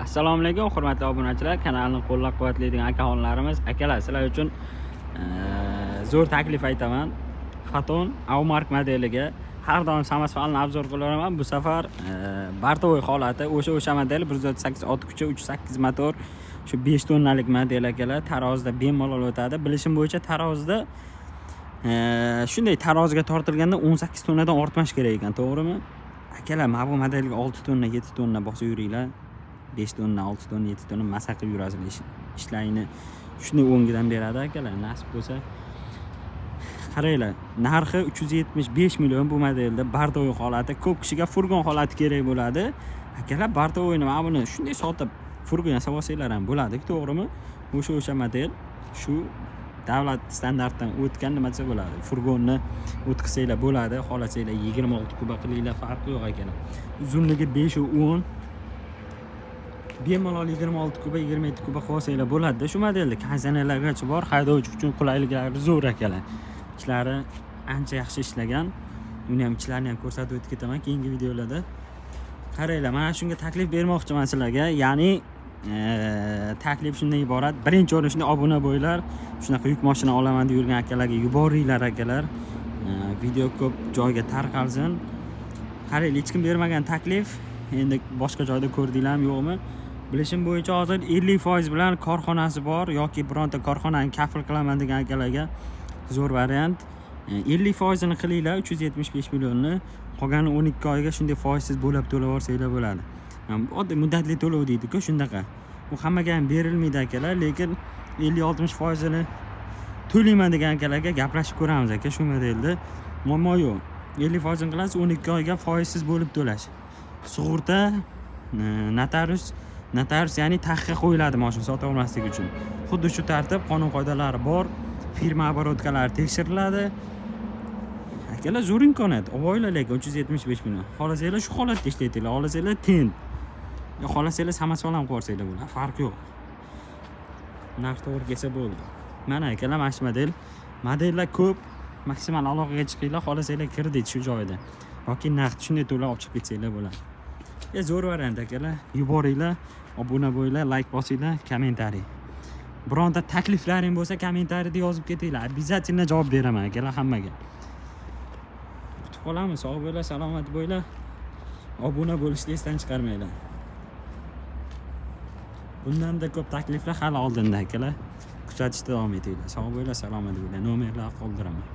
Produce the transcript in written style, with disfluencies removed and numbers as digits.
Assalomu alaykum, hurmatli obunachilar, kanalni qo'llab-quvvatlaydigan akaxonlarimiz. Akalar, sizlar uchun zo'r taklif aytaman. Foton Aumark modeliga har doim samosvalni обзор qilaveraman. Bu safar бортовой holati, o'sha model, 138 ot kuchi, 3.8 motor, shu 5 tonnalik model, akalar, tarozida bemalol o'tadi. Bilishim bo'yicha, tarozida shunday taroziga tortilganda 18 tonnadan ortmash kerak ekan, to'g'rimi? Akalar, mana bu modelga 6 tonna, 7 tonna bosib yuringlar. 5 tonna, 6 tonna, 7 tonna maza qilib yurasizlar. Ishlaringni shunday o'ngidan beradi, akalar, nasib bo'lsa. Qaranglar, narxi 375 million bu modelda, бортовой holati. Ko'p kishiga furgon holati kerak bo'ladi. Akalar, бортовой ni mana buni shunday sotib, furgon yasab olsanglar ham bo'ladi, to'g'rimi? O'sha model, shu davlat standartdan o'tgan, nima desa bo'ladi. Furgonni o'tkazsanglar bo'ladi, xohlasanglar 26 куба qilinglar, farqi yo'q, akalar. Uzunligi 5 10, bemalol 26 куба, 27 куба qilib olsanglar bo'ladi shu modelda. Konditsionerlargacha bor, haydovchi uchun qulayliklari zo'r, akalar. Ichlari ancha yaxshi ishlagan. Uni ham, ichlarini ham ko'rsatib o'tib ketaman keyingi videolarda. Qaranglar, mana shunga taklif bermoqchiman sizlarga. Ya'ni taklif shundan iborat. Birinchi o'rin, shunday obuna bo'linglar. Shunaqa yuk mashina olaman deb yurgan akalarga yuboringlar, akalar. Video ko'p joyga tarqalsin. Qaranglar, hech kim bermagan taklif. Endi boshqa joyda ko'rdinglarmi, yo'qmi? Bilishim bo'yicha, hozir 50% bilan korxonasi bor yoki bironta korxonani kafil qilaman degan akalarga zo'r variant. 50%ini qilinglar 375 millionni. Qolgani 12 oyga shunday foizsiz bo'lib to'lab yuborsanglar bo'ladi. Oddiy muddatli to'lov deydi-ku, shunaqa. Bu hammaga ham berilmaydi, akalar, lekin 50-60%ini to'layman degan akalarga gaplashib ko'ramiz, aka, shu modelda. Muammo yo'q. 50%ini qilasiz, 12 oyga foizsiz bo'lib to'lash. Sug'urta, notarius, ya'ni taqiqqa qo'yiladi mashina sota olmaslik uchun. Xuddi shu tartib, qonun qoidalari bor. Firma оборотка lari tekshiriladi. Akalar, zo'r imkoniyat. Olinglar lekin 375 million. Xohlasanglar, shu holatda ishlatinglar, xohlasanglar, tent. Yo xohlasanglar, samosval ham qilib yuborsanglar bo'ladi, farqi yo'q. Narx to'g'ri kelsa bo'ldi. Mana, akalar, mana shu model. Modellar ko'p. Maksimal aloqaga chiqinglar, xohlasanglar, kredit shu joyda yoki naqd shunday to'lab olib chiqib ketsanglar bo'ladi. Zo'r variant, akalar. Yuboringlar, obuna bo'linglar, layk bosinglar, kommentariy. Bironta takliflaring bo'lsa, kommentariyda yozib ketinglar. Обязательно javob beraman, akalar, hammaga. Kutib qolamiz. Sog' bo'linglar, salomat bo'linglar. Obuna bo'lishni esdan chiqarmanglar. Bundanda ko'p takliflar hali oldinda, akalar. Kuzatishda davom etinglar. Sog' bo'linglar, salomat bo'linglar. Nomerlar qoldiraman.